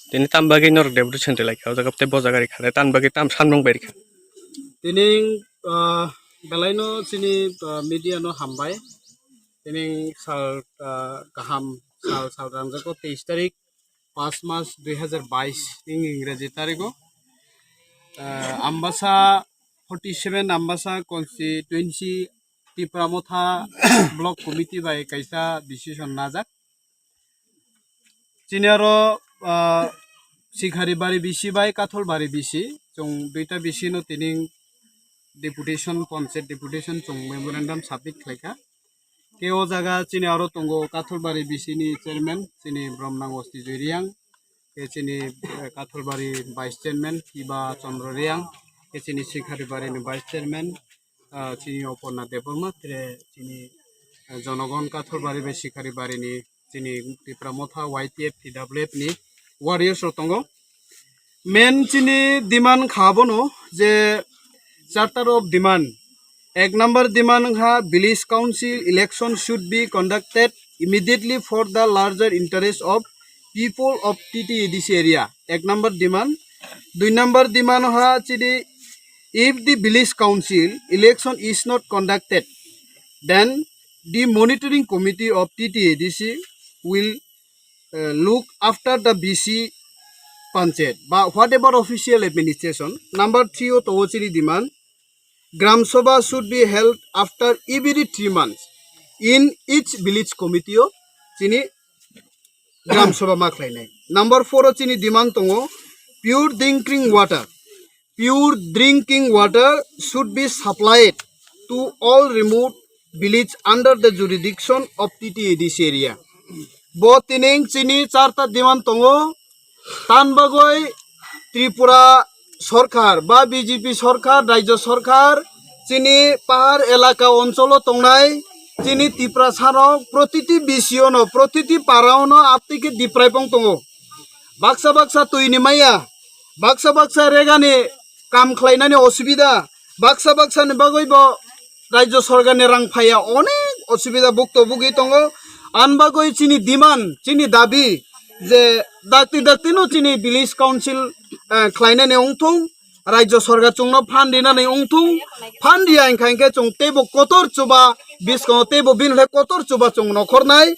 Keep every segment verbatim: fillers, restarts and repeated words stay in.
Tini tam bagwi norok deputation twi laikha, o jaga tei bo jaga rikha, tei tam bagwi tam samung bai rikha. Tini, ah, belaino chini, ah, media no hambai. Tini sal, ah, kaham sal, sal rangjago teis tarik, pas mas dui hazar bais ning Ingreji tarigo. Ah, Ambasa forty seven Ambasa constituency Tipra Motha Block Committee bai kaisa decision najak. Chini aro, ah, Sikhari bari bisi bai Kathol bari bisi, chwng duita bisi no tini deputation, panchayat deputation chwng memorandum submit khlaikha. Tei o jaga chini aro tongo Kathol bari bisi ni chairman, chini Bromnang Osti Joy Reang, tei chini, eh, Kathol bari vice chairman Kiba Chandra Reang, tei chini Sikhari bari ni vice chairman, ah, chini Oporna Debbarma, tere chini, ah, Jonogon Kathol bari bai Sikhari bari ni chini Tipra Motha Y T F T W F ni warriors rok tongo. Main chini demand kha bono je charter of demand. Ek number demand kha village council election should be conducted immediately for the larger interest of people of T T A D C area. Ek number demand. Dui number demand ha chini, if the village council election is not conducted, then the monitoring committee of T T A D C will, uh, look after the B C panchayat ba whatever official administration. Number three o tongo chini demand, Gram Sabha should be held after every three months in each village committee o chini Gram Sabha ma khlainai. Number four o chini demand tongo pure drinking water. Pure drinking water should be supplied to all remote village under the jurisdiction of T T A D C area. Bo tining chini charta demand tongo. Tan bagwi Tripura sorkar ba B J P sorkar, rajya sorkar chini pahar elaka oncholo tongnai chini Tiprasa rok protiti B C O no, protiti para o no aptwi khe diprai pong tongo. Baksa baksa twi ni maya, baksa baksa rega ni kam khlainani osubida, baksa baksa ni bagwi bo rajya sorkar ni rang phaiya, onek osubida bukto bugwi tongo. An bagwi chini demand, chini dabi je dakti dakti no chini village council, eh, khlainani wngthung, rajya sorkar chwngno phan rinani wngthung, phan riya hinkha hinkhe chwng teibo kotor chuba biskango teibo bini hai kotor chuba chwng nokhornai,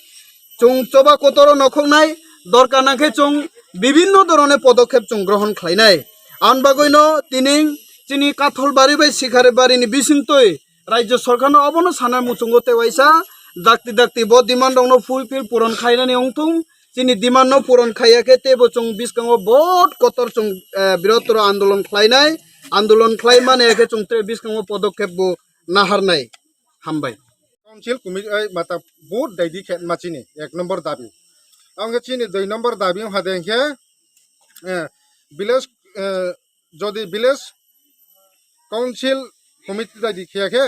chwng choba kotoro nokhornai, dorkar nangkhe chwng bibinno dhoroner podokhep chwng grohon khlainai. An bagwino tining chini Katholbari bai Sikharibari ni bisingtwi rajya sorkarno obono sana muchungo tei waisa dakti dakti bo demand rokno fulfill puron khainani wngthung. Chini demand no puron khaiya khe teibo chwng biskango bot kotor chwng, eh, birotoro andolon khlainai. Andolon khlai mani khe chwng tei biskango podokhep bo naharnai. Hambai. Council committee, eh, mata vote daidi khe ma chini ek number dabi. Ang khe chini dui number dabi wng hade khe, eh, village, eh, jodi village council committee daidi khe khe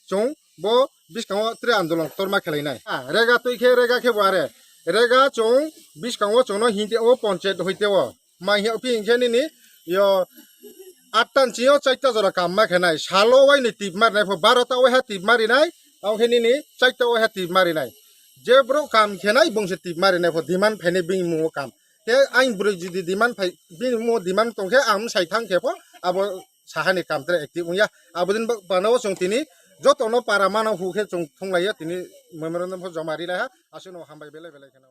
chwng bo biskango tre andolon torma khlainai. Ah, rega twi khe rega khe bo are. Rega chwng biskango chwngno hindi o panchayat hoite o. Mai hiya phi hinkhe nini yo atta ni sio chaita jora kam ma khenai. Salo wai ni tip marinai pho, barota wai ha tip marinai. Ang khe nini chaita wai ha tip marinai. Je bro kam khenai bung se tip marinai pho demand phainai bini mungo kam. Te ang bwrwi jodi demand phai, bini mungo demand tong khe ang sai thang khe pho abo sahani kam tre active wngya. Abo din ba-, bana o chwng tini joto no para mano hu khe chwng thung lai ya tini memorandum pho joma ri lai ha. Aswk no hambai belai belai khe no.